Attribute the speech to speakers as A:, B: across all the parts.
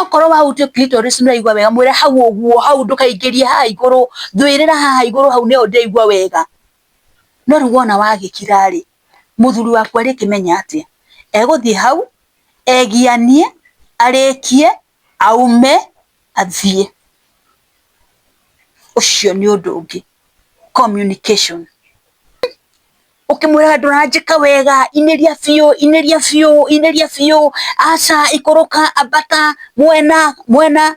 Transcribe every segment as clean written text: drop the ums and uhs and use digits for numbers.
A: Okorwo wahutio clitoris ndũraigua wega, mwĩre hau ũguo, hau ndũkaingĩrie haha igũrũ, thwĩrĩra haha igũrũ, hau nĩho ndĩraigua wega. No rĩu wona wagĩkira rĩ, mũthuri waku arĩkĩmenya atĩa? Egũthiĩ hau egianie, arĩkie, aume, athiĩ. Ũcio nĩ ũndũ ũngĩ, communication. Ũkĩmwĩra ndũranjĩka wega, inĩria biũ, inĩria biũ, inĩria biũ, aca, ikũrũka, ambata, mwena, mwena,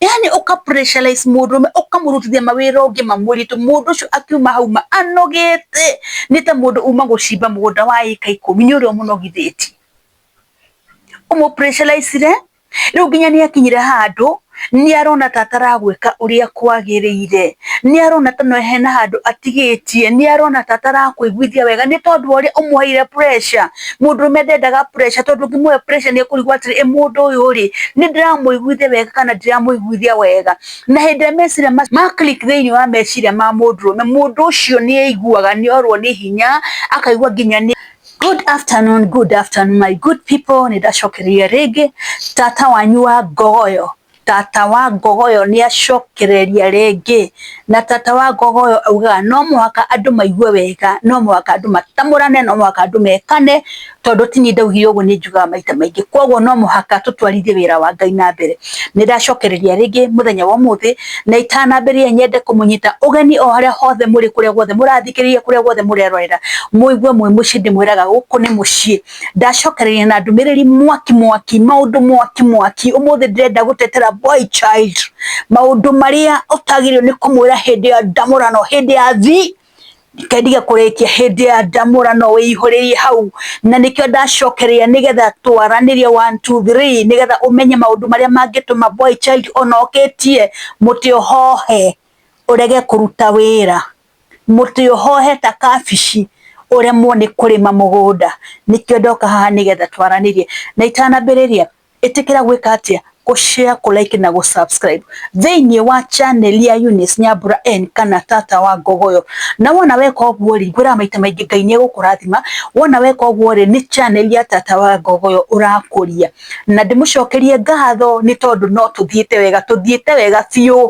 A: yani ũka pressurize mũndũrũme, ũkamũrutithia mawĩra ũngĩ ma mũritũ, mũndũ ũcio akiuma hau ma anogete, nĩ ta mũndũ uma gũcimba mũgũnda wa ĩka 10 nĩ ũrĩa ũmũnogithĩtie. Ũmũ pressurize rĩu nginya nĩ akinyire handũ nĩ arona ta ataragwĩka ũrĩa kwagĩrĩire, nĩ arona ta hena handũ atigĩtie, nĩ arona ta atarakũiguithia wega nĩ tondũ wa ũrĩa ũmũheire pressure. Mũndũrũme ndendaga pressure, tondũ ũngĩmũhe pressure nĩ ekũrigwo atĩrĩ, ĩ mũndũ ũyũ rĩ, nĩ ndĩramũiguithia wega kana ndiramũiguithia wega. Na hĩndĩ ĩrĩa meciria ma click thĩinĩ wa meciria ma mũndũrũme, mũndũ ũcio nĩ aiguaga nĩ orwo nĩ hinya, akaigua nginya nĩ. Good afternoon, good afternoon, my good people. Nĩ ndacokereria rĩngĩ tata wanyu wa Ngogoyo. Tata wa Ngogoyo nĩ acokereria rĩngĩ, na tata wa Ngogoyo augaga no mũhaka andũ maigue wega, no mũhaka andũ matamũrane, no mũhaka andũ mekane, tondũ ti niĩ ndaugire ũguo, nĩ njugaga maita maingĩ. Koguo no mũhaka tũtwarithie wĩra wa Ngai na mbere. Nĩ ndacokereria rĩngĩ mũthenya wa ũmũthĩ, na itanambĩrĩria nyende kũmũnyita ũgeni o harĩa hothe mũrĩ, kũrĩa guothe mũrathikĩrĩria, kũrĩa guothe mũrerorera, mũigue mwĩ mũciĩ. Ndĩmwĩraga gũkũ nĩ mũciĩ. Ndacokereria na ndũmĩrĩri mwaki mwaki, maũndũ mwaki mwaki. Ũmũthĩ ndĩrenda gũtetera boy child, maũndũ marĩa ũtagĩrĩirwo nĩ kũmwĩra hĩndĩ ya ndamũrano, hĩndĩ ya thi kendige kũrĩkia, hĩndĩ ya ndamũrano wĩihũrĩrie hau. Na nĩkĩo ndacokereria, nĩgetha twaranĩrie 1 2 3, nĩgetha ũmenye maũndũ marĩa mangĩtũma boy child ona ũkĩtie mũtĩ ũhohe ũrege kũruta wĩra, mũtĩ ũhohe ta kabici ũremwo nĩ kũrĩma mũgũnda. Nĩkĩo ndoka haha nĩgetha twaranĩrie. Na itanambĩrĩria, ĩtĩkĩra gwĩka atĩa? Gũ share, kũ like na gũ subscribe thĩinĩ wa channel ya Eunice Nyambura N kana tata wa Ngogoyo. Na wona weka ũguo rĩ, ngwĩraga maita maingĩ Ngai nĩ egũkũrathima. Wona weka ũguo rĩ, nĩ channel ya tata wa Ngogoyo ũrakũria, na ndĩmũcokerie ngatho nĩ tondũ no tũthiĩte wega, tũthiĩte wega biũ,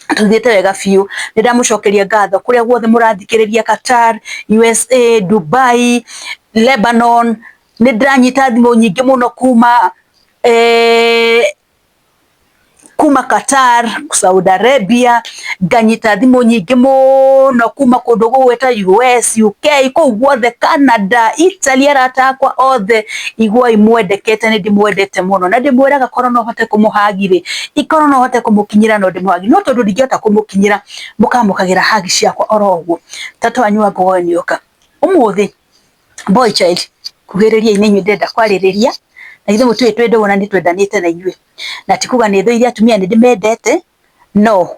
A: tũthiĩte wega biũ. Nĩ ndamũcokeria ngatho kũrĩa guothe mũrathikĩrĩria, Qatar, USA, Dubai, Lebanon. Nĩ ndĩranyita thimũ nyingĩ mũno kuma Qatar, Saudi Arabia, nganyita thimũ nyingĩ mũno kuma kũndũ gũgwĩta US, UK, kũu guothe, Canada, Italy. Arata akwa othe, iguai mwendekete, nĩ ndĩmwendete mũno, na ndĩmwĩraga korwo no hote kũmũhagi rĩ, ikorwo no hote kũmũkinyĩra no ndĩmũhagi, no tondũ ndingĩhota kũmũkinyĩra, mũkamũkagĩra hagi ciakwa oro ũguo. Tata wanyu wa Ngogoyo nĩoka ũmũthĩ. Boy child, kuhĩrĩriai, nĩ inyuĩ ndĩrenda kwarĩrĩria. Na ithuĩ mũtiũĩ twĩ ndũgũ na nĩ twendanĩte na inyuĩ, na ti kuga nĩ thũire atumia, nĩ ndĩmendete, no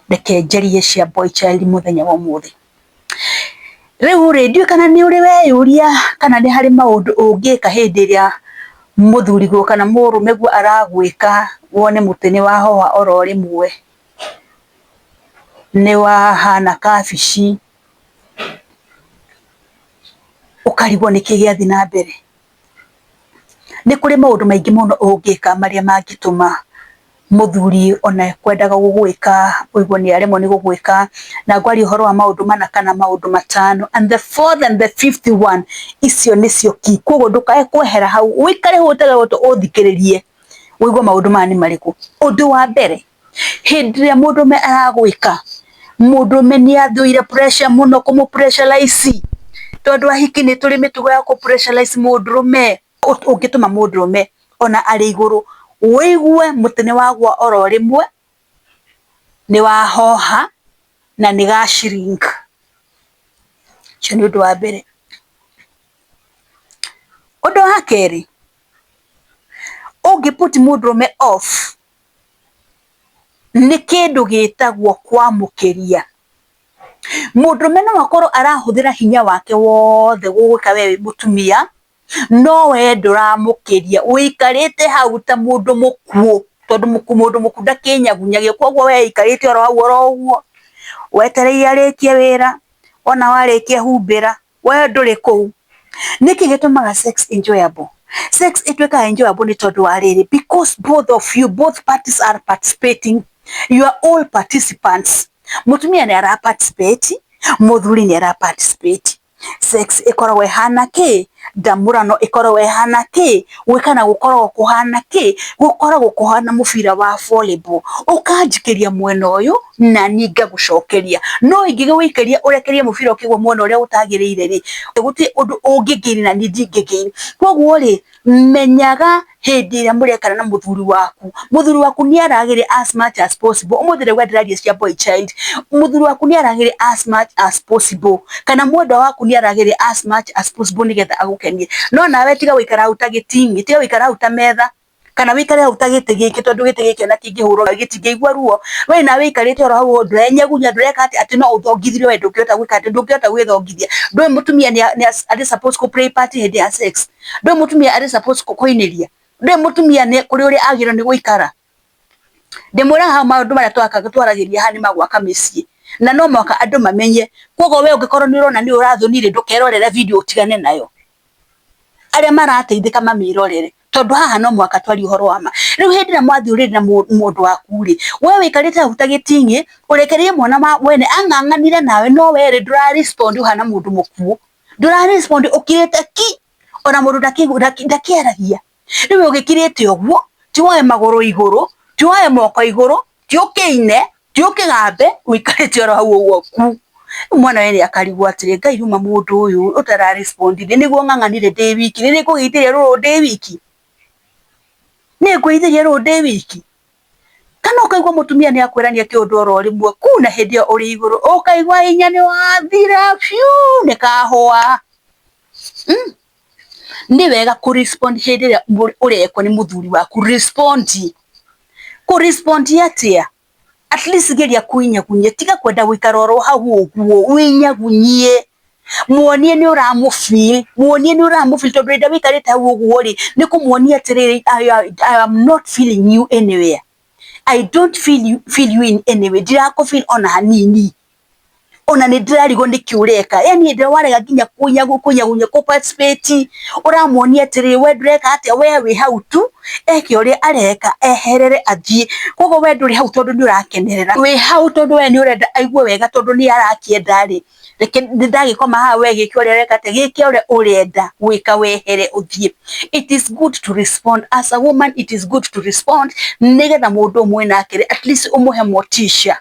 A: reke njarie cia boy child mũthenya wa ũmũthĩ. Rĩu rĩ, ndiũĩ kana nĩ ũrĩ weyũria kana nĩ harĩ maũndũ ũngĩka hĩndĩ ĩrĩa mũthuriguo kana mũrũmeguo aragwĩka, wone mũtĩ nĩ wahoha oro rĩmwe, nĩ wahana kabici, ũkarigwo nĩkĩ gĩathiĩ na mbere. Nĩ kũrĩ maũndũ maingĩ mũno ũngĩka marĩa mangĩtũma mũthuri ona ekwendaga gũgwĩka ũigue nĩ aremwo nĩ gũgwĩka. Na ngwaria ũhoro wa maũndũ mana kana maũndũ matano, and the fourth and the fifth one, icio nĩcio key. Koguo ndũkae kwehera hau, ũikare hau ũtege gũtũ ũthikĩrĩrie ũigue maũndũ maya nĩ marĩkũ. Ũndũ wa mbere, hĩndĩ ĩrĩa mũndũrũme aragwĩka, mũndũrũme nĩ athũire pressure mũno, kũmũ pressurize, tondũ ahiki nĩ tũrĩ mĩtugo ya kũ pressurize mũndũrũme. Ũngĩtũma mũndũrũme ona arĩ igũrũ ũigue mũtĩ nĩ wagwa oro rĩmwe, nĩ wahoha na nĩ ga shrink. Ũcio nĩ ũndũ wa mbere. Ũndũ wa kerĩ, ũngĩ put mũndũrũme off nĩ kĩndũ gĩtagwo kwamũkĩria. Mũndũrũme no akorwo arahũthĩra hinya wake wothe gũgwĩka we wĩ mũtumia, no we ndũramũkĩria, ũikarĩte hau ta mũndũ mũkuũ, tondũ mũndũ mũkuũ ndakĩnyagunyagio. Koguo we ũikarĩte oro hau oro ũguo, wetereire arĩkie wĩra, wona warĩkia humbĩra, we ndũrĩ kũu. Nĩkĩ gĩtũmaga sex enjoyable? Sex ĩtuĩkaga enjoyable nĩ tondũ wa rĩrĩ, because both of you, both parties are participating, you are all participants. Mũtumia nĩ ara participate, mũthuri nĩ ara participate. Sex ĩkoragwo ĩhana kĩ, ndamũrano ĩkoragwo ĩhana kĩ, gwĩkana gũkoragwo kũhana kĩ, gũkoragwo kũhana mũbira wa volleyball, ũkanjikĩria mwena ũyũ na niĩ ngagũcokeria. No ingĩgũikĩria ũrekerie mũbira ũkĩgwa mwena ũrĩa ũtagĩrĩire rĩ, gũtirĩ ũndũ ũngĩ gain na niĩ ndingĩ gain. Koguo rĩ, menyaga hĩndĩ ĩrĩa mũrekana na mũthuri waku, mũthuri waku nĩ aragĩrĩ as much as possible. Ũmũthĩ ndauga ndĩraria cia boy child, mũthuri waku nĩ aragĩrĩ as much as possible, kana mwendwa waku nĩ aragĩrĩ as much as possible nĩgetha agũkenie. No nawe tiga gũikara hau ta gĩting'i, tiga gũikara hau ta metha, kana wĩikare hau ta gĩtĩ gĩkĩ, tondũ gĩtĩ gĩkĩ ona kĩngĩhũrwo gĩtingĩigua ruo. We nawe wĩikarĩte oro hau ndũrenyegunya, ndũreka atĩa, atĩ no ũthongithirio we ndũngĩhota gwĩka atĩ, ndũngĩhota gwĩthongithia. Ndũĩ mũtumia nĩ arĩ supposed kũ play part hĩndĩ ya sex, ndũĩ mũtumia arĩ supposed kũinĩria, ndũĩ mũtumia nĩ kũrĩ ũrĩa agĩrĩirwo nĩ gũikara. Ndĩmwĩraga hau maũndũ marĩa twaragĩria haha nĩ ma gwaka mĩciĩ, na no mũhaka andũ mamenye. Koguo we ũngĩkorwo nĩ ũrona nĩ ũrathũnire, ndũkerorere video ũtigane nayo. Arĩa marateithĩka mamĩrorere, tondũ haha no mũhaka twarie ũhoro wa ma. Rĩu hĩndĩ ĩrĩa mwathiĩ ũrĩrĩ na mũndũ waku rĩ, we wĩikarĩte hau ta gĩting'i, ũrekereirie mwana wa mwene ang'ang'anire nawe, no we rĩ ndũra respond, ũhana mũndũ mũkuũ, ndũra respond, ũkirĩte ki, ona mũndũ ndakĩaragia. Rĩu we ũgĩkirĩte ũguo, ti woe magũrũ igũrũ, ti woe moko igũrũ, ti ũkĩine, ti ũkĩgambe, ũikarĩte oro hau ũguo ku. Mwana we nĩ akarigwo atĩrĩ, Ngai ruma mũndũ ũyũ ũtara respond nĩguo ng'ang'anire ndĩ wiki, nĩ ngũgĩithĩria rũrũ ndĩ wiki, nĩ ngũithĩria rũrũ ndĩ wiki. Kana ũkaigua mũtumia nĩ akwĩra nĩ eke ũndũ oro rĩmwe ku, na hĩndĩ ĩyo ũrĩ igũrũ ũkaigua hinya nĩ wathira biũ, nĩ kahũa. Nĩ wega kũ respond hĩndĩ ĩrĩa ũrekwo nĩ mũthuri waku. Respond. Kũ respond atĩa? At least geria kwĩnyagunyia, tiga kwenda gũikara oro hau ũguo, wĩnyagunyie, muonie nĩ ũramũ feel, muonie nĩ ũramũ feel, tondũ rĩrĩa wĩikarĩte hau ũguo rĩ, nĩ kũmuonia atĩrĩrĩ, I am not feeling you anywhere, I don't feel you in any way, ndirakũ feel ona hanini, ona nĩ ndĩrarigwo nĩkĩ ũreka. Yani hĩndĩ ĩrĩa warega nginya kũnyagunyia, kũ participate, ũramuonia atĩrĩrĩ, we ndũreka atĩa, we wĩ hau tu eke ũrĩa areka, eherere athiĩ. Koguo we ndũrĩ hau tondũ nĩ ũrakenerera, wĩ hau tondũ we nĩ ũrenda aigue wega, tondũ nĩ arakĩenda rĩ, reke ndagĩkoma haha, we gĩke ũrĩa ũreka atĩa, gĩke ũrĩa ũrenda gwĩka, wehere ũthiĩ. It is good to respond as a woman, it is good to respond nĩgetha mũndũ ũmwe nake at least ũmũhe motisha.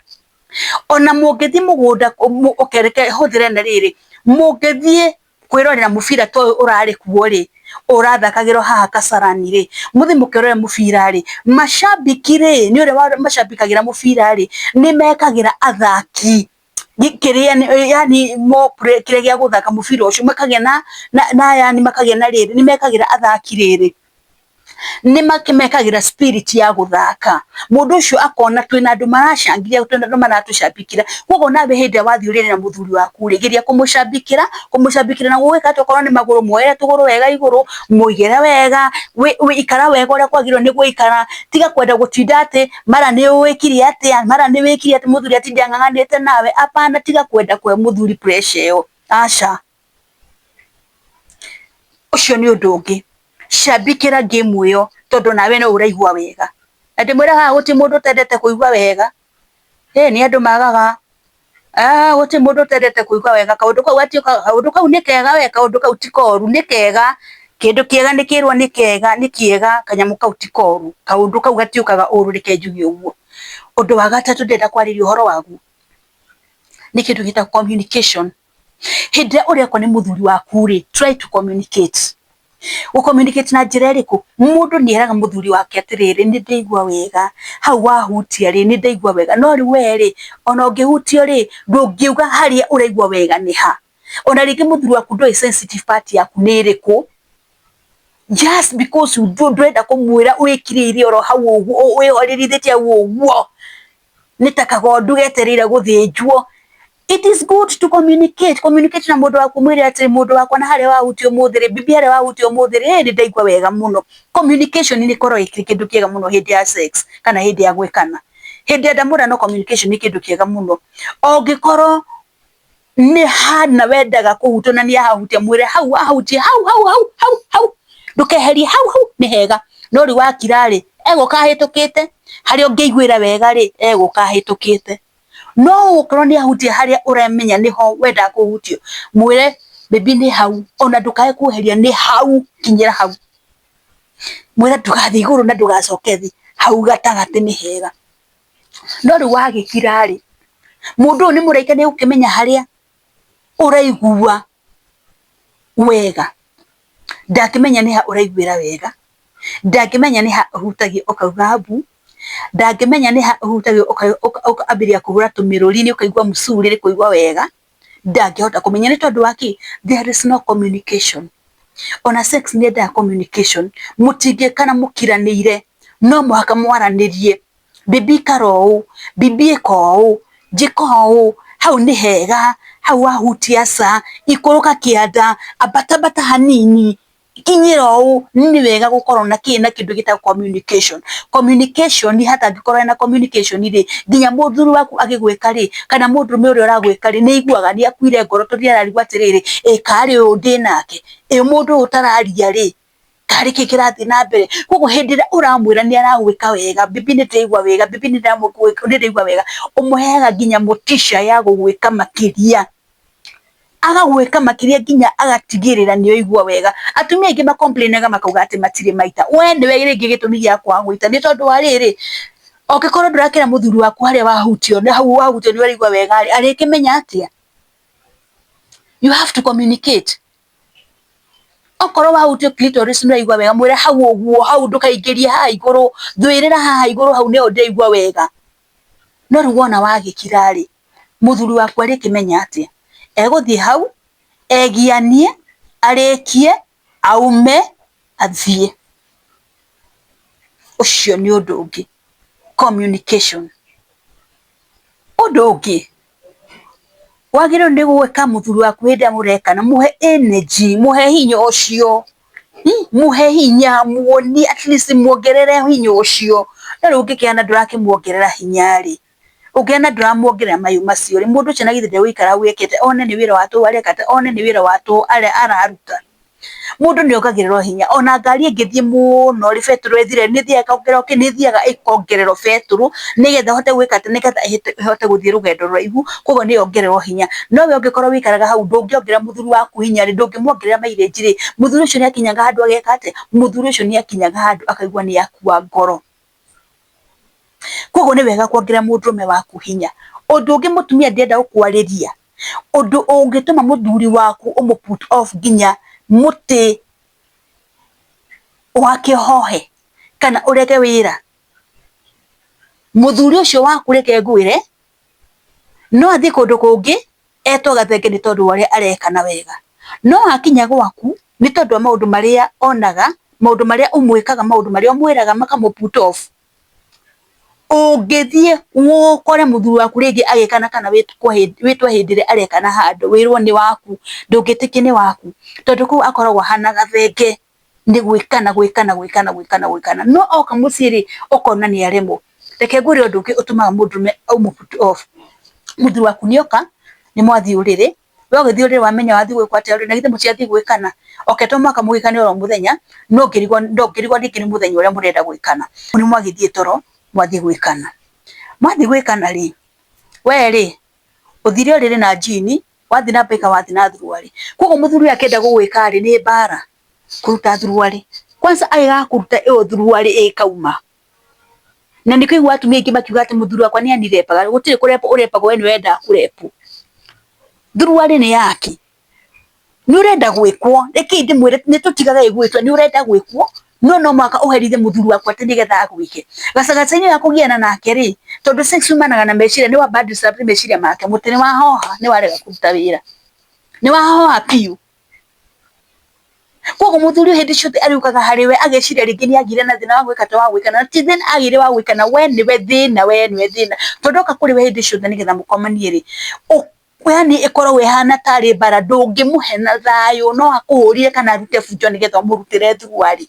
A: Ona mũngĩthiĩ mũgũnda, okay, reke hũthĩre na rĩrĩ, mũngĩthiĩ kwĩrorera mũbira ta ũyũ ũrarĩ kuo rĩ, ũrathakagĩrwo haha Kasarani rĩ, mũthiĩ mũkerore mũbira rĩ, macambĩki rĩ, nĩ ũrĩa macambĩkagĩra mũbira rĩ, nĩ mekagĩra athaki kĩrĩa, yani kĩrĩa gĩa gũthaka mũbira ũcio, makagĩa na yani makagĩa na rĩrĩ, nĩ mekagĩra athaki rĩrĩ, nĩ mekagĩra spirit ya gũthaka. Mũndũ ũcio akona twĩna andũ maracangiria, twĩna andũ maratũcambĩkĩra. Koguo nawe hĩndĩ ĩrĩa wathiĩ ũrĩrĩ na mũthuri waku rĩ, geria kũmũcambĩkĩra, kũmũcambĩkĩra na gwĩka atĩa, okorwo nĩ magũrũ, muoere tũgũrũ wega igũrũ, mũigĩre wega, ikara wega ũrĩa kwagĩrĩirwo nĩ gũikara. Tiga kwenda gũtinda atĩ mara nĩ wĩkire atĩa, mara nĩ wĩkire atĩa, mũthuri atinde ang'ang'anĩte nawe. Apana, tiga kwenda kũhe mũthuri pressure ĩyo, aca. Ũcio nĩ ũndũ ũngĩ. Cambĩkĩra game ĩyo tondũ nawe no ũraigua wega. Na ndĩmwĩraga haha gũtirĩ mũndũ ũtendete kũigua wega. Ĩ nĩ andũ magaga, gũtirĩ mũndũ ũtendete kũigua wega. Kaũndũ kau kaũndũ kau nĩ kega we, kaũndũ kau ti koru, nĩ kega. Kĩndũ kĩega nĩ kĩrwo nĩ kega, nĩ kĩega, kanyamũ kau ti koru. Kaũndũ kau gatiũkaga ũru, reke njuge ũguo. Ũndũ wa gatatũ ndĩrenda kwarĩria ũhoro waguo nĩ kĩndũ gĩtagwo communication. Hĩndĩ ĩrĩa ũrekwo nĩ mũthuri waku rĩ, try to communicate. Gũ communicate na njĩra ĩrĩkũ? Mũndũ nĩ eraga mũthuri wake atĩrĩrĩ, nĩ ndaigua wega, hau wahutia rĩ, nĩ ndaigua wega. No rĩu we rĩ, ona ũngĩhutio rĩ, ndũngiuga harĩa ũraigua wega nĩ ha. Ona rĩngĩ mũthuri waku ndoĩ sensitive part yaku nĩ ĩrĩkũ. Just because ndũrenda kũmwĩra, wĩkirĩire oro hau ũguo, wĩhorerithĩtie hau ũguo, nĩ ta kagondu getereire gũthĩnjwo. It is good to communicate. Communicate na mũndũ waku, mwĩre atĩ mũndũ wakwa na harĩa wahutia ũmũthĩ rĩ, bibi harĩa wahutia ũmũthĩ rĩ, nĩ ndaigua wega mũno. Communication nĩ ĩkoragwo ĩkĩrĩ kĩndũ kĩega mũno hĩndĩ ya sex kana hĩndĩ ya gwĩkana. Hĩndĩ ya ndamũrano communication nĩ kĩndũ kĩega mũno. Ũngĩkorwo nĩ hana wendaga kũhutio na nĩ ahahutia, mwĩre hau wahutia, hau hau hau hau hau. Ndũkeherie hau hau nĩ hega. No rĩu wakira rĩ, egũka ahĩtũkĩte, harĩa ũngĩiguĩra wega rĩ, egũka ahĩtũkĩte. No ũkorwo nĩ ahutia harĩa ũramenya nĩho wendaga kũhutio, mwĩre baby nĩ hau, ona ndũkae kweheria nĩ hau, kinyĩra hau. Mwĩre ndũgathiĩ igũrũ na ndũgacoke thĩ, hau gatagatĩ nĩ hega. No rĩu wagĩkira rĩ, mũndũ ũyũ nĩ mũraika nĩ egũkĩmenya harĩa ũraigua wega. Ndangĩmenya nĩ ha ũraiguĩra wega, ndangĩmenya nĩ ha ũhutagia ũkauga mbu, ndangĩmenya nĩ ha ũhutagia ũkambĩrĩria kũhũra tũmĩrũri nĩ ũkaigua msuri nĩ kũigua wega, ndangĩhota kũmenya nĩ tondũ wa kĩ? There is no communication. Ona sex nĩ yendaga communication. Mũtingĩkana mũkiranĩire, no mũhaka mwaranĩrie. Baby ikara ũũ, baby ĩka ũũ, njĩka ũũ, hau nĩ hega, hau wahutia aca, ikũrũka kĩanda, ambata ambata hanini, kinyĩra ũũ. Nĩ wega gũkorwo na kĩ na kĩndũ gĩtagwo communication. Communication hatangĩkorwo hena communication rĩ, nginya mũthuri waku agĩgwĩka rĩ, kana mũndũrũme ũrĩa ũragwĩka rĩ, nĩ aiguaga nĩ akuire ngoro tondũ nĩ ararigwo atĩrĩrĩ, ĩ karĩ ũyũ ndĩnake, ĩ mũndũ ũyũ ũtararia rĩ, karĩ kĩ kĩrathiĩ na mbere. Koguo hĩndĩ ĩrĩa ũramwĩra nĩ aragwĩka wega, baby nĩ ndĩraigua wega, baby nĩ ndĩraigua wega, ũmũheaga nginya motisha ya gũgwĩka makĩria. Agagwĩka makĩria nginya agatigĩrĩra nĩ waigua wega. Atumia aingĩ ma complain aga makauga atĩ matirĩ maita. We nĩwe rĩngĩ gĩtũmi gĩa kwaga gũita nĩ tondũ wa rĩrĩ, ũngĩkorwo ndũrakĩra mũthuri waku harĩa wahutio, na hau wahutio nĩ ũraigua wega rĩ, arĩkĩmenya atĩa? You have to communicate. Okorwo wahutio clitoris nĩ ũraigua wega, mwĩre hau ũguo, hau ndũkaingĩrie haha igũrũ, thwĩrĩra haha igũrũ hau nĩho ndĩraigua wega. No rĩu wona wagĩkira rĩ, mũthuri waku arĩkĩmenya atĩa? Egũthiĩ hau, egianie, arĩkie, aume, athiĩ. Ũcio nĩ ũndũ ũngĩ. Communication. Ũndũ ũngĩ, wagĩrĩirwo nĩ gwĩka mũthuri waku hĩndĩ ĩrĩa mũrekana, mũhe energy, mũhe hinya ũcio, mũhe hinya, muonie at least muongerere hinya ũcio. No rĩu ũngĩkĩhana ndũrakĩmuongerera hinya rĩ, ũngĩona ndũramuongerera mayũ macio rĩ, mũndũ ũcio na githĩ ndegũikara hau ekĩte, one nĩ wĩra wa tũhũ areka, one nĩ wĩra wa tũhũ araruta. Mũndũ nĩ ongagĩrĩrwo hinya, ona ngari ĩngĩthiĩ mũno rĩ, betũrũ ĩthire, nĩ ĩthiaga ĩkongererwo kĩ, nĩ ĩthiaga ĩkongererwo betũrũ, nĩgetha ĩhote gwĩka atĩ, nĩgetha ĩhote gũthiĩ rũgendo rũraihu, koguo nĩ yongererwo hinya. No we ũngĩkorwo wĩikaraga hau, ndũngĩongerera mũthuri waku hinya rĩ, ndũngĩmuongerera mileage rĩ, mũthuri ũcio nĩ akinyaga handũ ageka atĩa, mũthuri ũcio nĩ akinyaga handũ akaigua nĩ akua ngoro. Koguo nĩ wega kuongerera mũndũrũme waku hinya. Ũndũ ũngĩ mũtumia ndĩrenda gũkwarĩria, ũndũ ũngĩtũma mũthuri waku ũmũ put off nginya mũtĩ wake ũhohe kana ũrege wĩra. Mũthuri ũcio waku reke ngwĩre, no athiĩ kũndũ kũngĩ etwo gathenge nĩ tondũ wa ũrĩa arekana wega. No akinya gwaku nĩ tondũ wa maũndũ marĩa onaga, maũndũ marĩa ũmwĩkaga, maũndũ marĩa ũmwĩraga makamũ put off. Ũngĩthiĩ ũkore mũthuri waku rĩngĩ agĩkana kana wĩtwo hĩndĩ ĩrĩa arekana handũ wĩrwo nĩ waku, ndũngĩtĩkia nĩ waku, tondũ kũu akoragwo ahana gathenge nĩ gwĩkana gwĩkana gwĩkana gwĩkana gwĩkana. No oka mũciĩ rĩ, ũkona nĩ aremwo. Reke ngwĩre ũndũ ũngĩ ũtũmaga mũndũrũme aũmũ put off. Mũthuri waku nĩ oka, nĩ mwathiĩ ũrĩrĩ, we ũgĩthiĩ ũrĩrĩ wamenya wathiĩ gwĩkwo atĩa rĩ, na githĩ mũtirathiĩ gwĩkana? Okay, to mũhaka mũgĩkane oro mũthenya, no ndũngĩrigwo rĩngĩ nĩ mũthenya ũrĩa mũrenda gwĩkana. Nĩ mwagĩthiĩ toro, mwathiĩ gwĩkana. Mwathiĩ gwĩkana rĩ, we rĩ, ũthire ũrĩrĩ na jean, wathiĩ na mbaika wathiĩ na thuruarĩ. Koguo mũthuri ũyũ akĩenda gũgwĩka rĩ, nĩ mbara kũruta thuruarĩ. Kwanza agĩgakũruta ĩyo thuruarĩ ĩkauma. Na nĩkĩo ũiguaga atumia aingĩ makiuga atĩ mũthuri wakwa nĩ anirepaga. Gũtirĩ kũrepwo ũrepagwo we nĩwe wendaga kũrepwo. Thuruarĩ nĩ yake. Nĩ ũrenda gwĩkwo, rekei ndĩmwĩre nĩ tũtigage gwĩtua nĩ ũrenda gwĩkwo, no no mũhaka ũherithie mũthuri waku atĩ nĩgetha agwĩke. Gacagaca-inĩ ga kũgiana nake rĩ, tondũ sex yumanaga na meciria, nĩ wamba disturb meciria make, mũtĩ nĩ wahoha nĩ warega kũruta wĩra. Nĩ wahoha biũ. Koguo mũthuri ũyũ hĩndĩ ciothe arĩũkaga harĩ we ageciria rĩngĩ nĩ agĩire na thĩna wa gwĩka ta wa gwĩkana, na ti thĩna agĩire wa gwĩkana, we nĩwe thĩna, we nĩwe thĩna. Tondũ oka kũrĩ we hĩndĩ ciothe nĩgetha mũkomanie rĩ, yani ĩkoragwo ĩhana tarĩ mbara, ndũngĩmũhe na thayũ, no akũhũrire kana arute bunjo nĩgetha ũmũrutĩre thuruarĩ.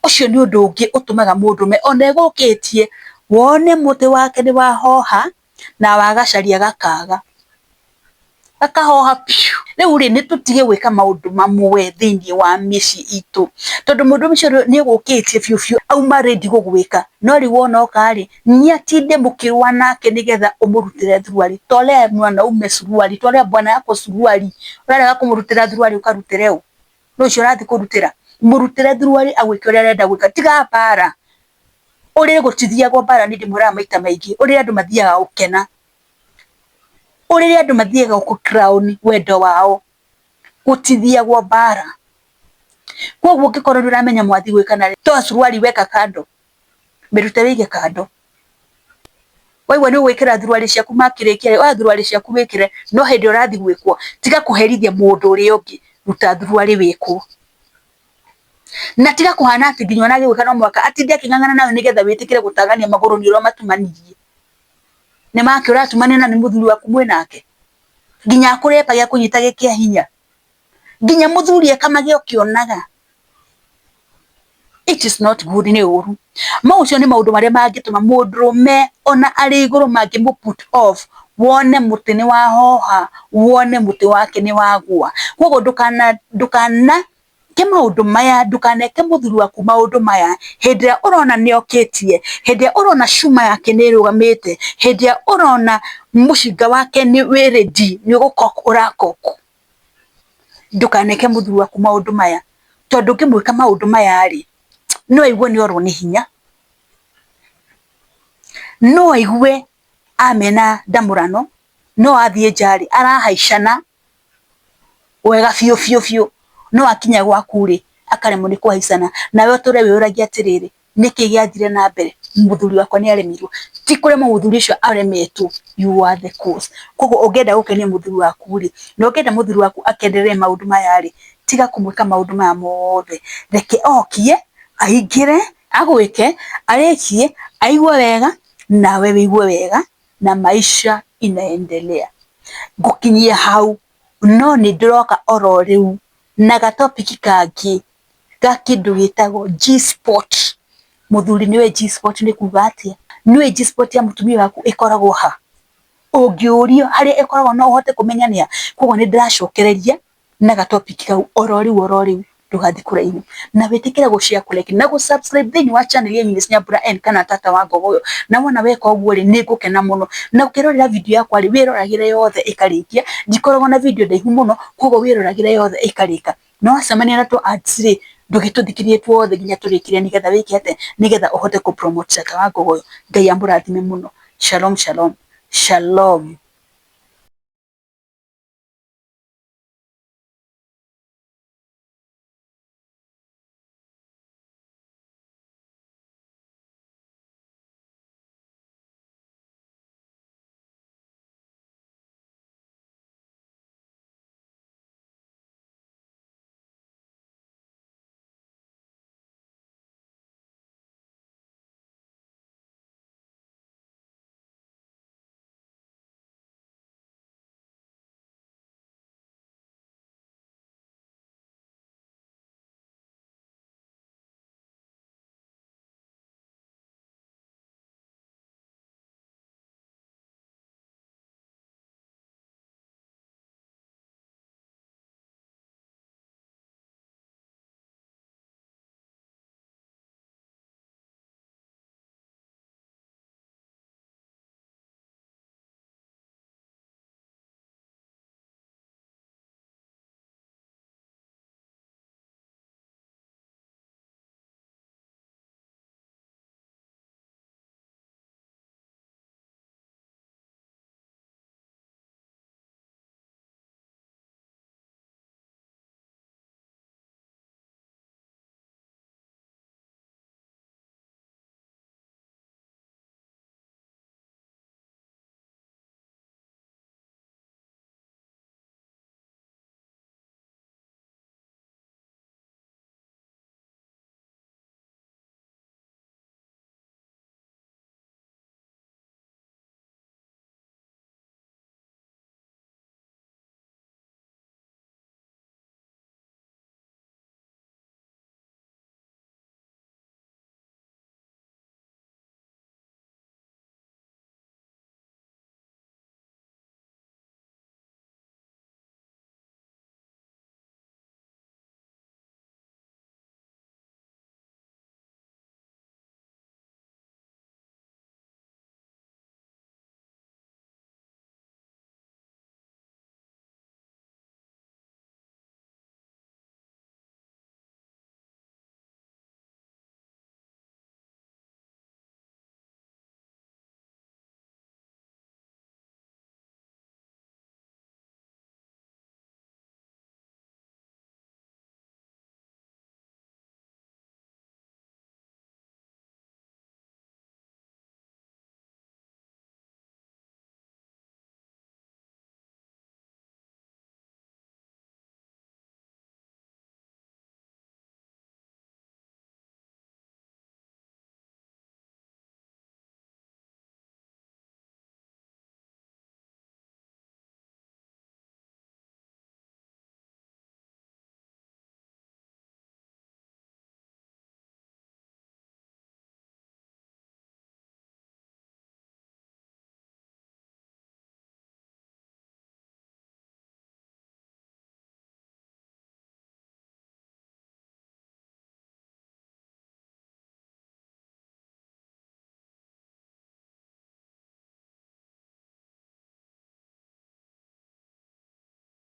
A: Ũcio nĩ ũndũ ũngĩ ũtũmaga mũndũrũme ona egũkĩtie, wone mũtĩ wake nĩ wahoha na wagacaria gakaga. Gakahoha piũ. Rĩu rĩ, nĩ tũtige gwĩka maũndũ mamwe thĩinĩ wa mĩciĩ itũ, tondũ mũndũ ũcio nĩ egũkĩtie biũ biũ, auma ready gũgwĩka, no rĩu wona oka rĩ, nĩ atinde mũkĩrũa nake nĩgetha ũmũrutĩre thuruarĩ. Tolea mwanaume suruali, tolea bwana yako suruali. Ũrarega kũmũrutĩra thuruarĩ ũkarutĩre ũ? Nũ ũcio ũrathiĩ kũrutĩra? Mũrutĩre thuruarĩ agwĩke ũrĩa arenda gwĩka. Tiga mbara. Ũrĩrĩ gũtithiagwo mbara, nĩ ndĩmwĩraga maita maingĩ, ũrĩrĩ andũ mathiaga gũkena. Ũrĩrĩ andũ mathiaga gũ crown wendo wao. Gũtithiagwo mbara. Koguo ũngĩkorwo nĩ ũramenya mwathiĩ gwĩkana rĩ, toa suruali weka kando. Mĩrute wĩige kando. Waigua nĩ ũgwĩkĩra thuruarĩ ciaku makĩrĩkia rĩ, oya thuruarĩ ciaku wĩkĩre, no hĩndĩ ĩrĩa ũrathiĩ gwĩkwo, tiga kũherithia mũndũ ũrĩa ũngĩ, ruta thuruarĩ wĩkwo. Na tiga kũhana atĩ nginya ona agĩgwĩka no mũhaka atinde akĩng'ang'ana nawe nĩgetha wĩtĩkĩre gũtagania magũrũ nĩ ũrĩa ũmatumanirie. Nĩ make ũratumania na nĩ mũthuri waku mwĩnake? Nginya akũrepa gĩa kũnyita gĩ kĩa hinya? Nginya mũthuri ekamage ũkĩonaga? It is not good, nĩ ũru. Macio nĩ maũndũ marĩa mangĩtũma mũndũrũme ona arĩ igũrũ mangĩmũ put off, wone mũtĩ nĩ wahoha, wone mũtĩ wake nĩ wagũa. Koguo ndũkana ndũkana ke maũndũ maya, ndũkaneke mũthuri waku maũndũ maya hĩndĩ ĩrĩa ũrona nĩ okĩtie, hĩndĩ ĩrĩa ũrona cuma yake nĩ ĩrũgamĩte, hĩndĩ ĩrĩa ũrona mũcinga wake nĩ wĩ ready, nĩ ũgũkok ũrakok. Ndũkaneke mũthuri waku maũndũ maya, tondũ ũngĩmwĩka maũndũ maya rĩ, no aigue nĩ orwo nĩ hinya, no aigue amena ndamũrano, no athiĩ nja rĩ, arahaicana wega biũ biũ biũ, no akinya gwaku rĩ, akaremwo nĩ kũhaicana, nawe ũtũre wĩyũragia atĩrĩrĩ, nĩkĩ gĩathire na mbere, mũthuri wakwa nĩ aremirwo. Ti kũremwo mũthuri ũcio aremetwo, you are the cause. Koguo ũngĩenda gũkenia mũthuri waku rĩ, na ũngĩenda mũthuri waku akenderere maũndũ maya rĩ, tiga kũmwĩka maũndũ maya mothe. Reke okie, aingĩre, agwĩke, arĩkie, aigue wega, nawe wĩigue wega, na maisha inaendelea. Ngũkinyia hau, no nĩ ndĩroka oro rĩu na ga topic kangĩ ga kĩndũ gĩtagwo G-spot. Mũthuri nĩũĩ G-spot nĩ kuga atĩa? Nĩũĩ G-spot ya mũtumia waku ĩkoragwo ha? Ũngĩũrio harĩa ĩkoragwo no ũhote kũmenya nĩ ha? Koguo nĩ ndĩracokereria na ga topic kau oro rĩu oro rĩu, ndũgathiĩ kũraihu. Na wĩtĩkĩre gũ share, kũ like na gũ subscribe thĩinĩ wa channel ya Eunice Nyambura N kana Tata wa Ngogoyo. Na wona weka ũguo rĩ, nĩ ngũkena mũno. Na ũkĩrorera video yakwa rĩ, wĩroragĩre yothe ĩkarĩkia. Ndikoragwo na video ndaihu mũno, koguo wĩroragĩre yothe ĩkarĩka. Na wacemania na tũ ads rĩ, ndũgĩtũthikĩrĩrie tuothe nginya tũrĩkire nĩgetha wĩke atĩa? Nĩgetha ũhote kũ promote Tata wa Ngogoyo. Ngai amũrathime mũno. Shalom, shalom. Shalom.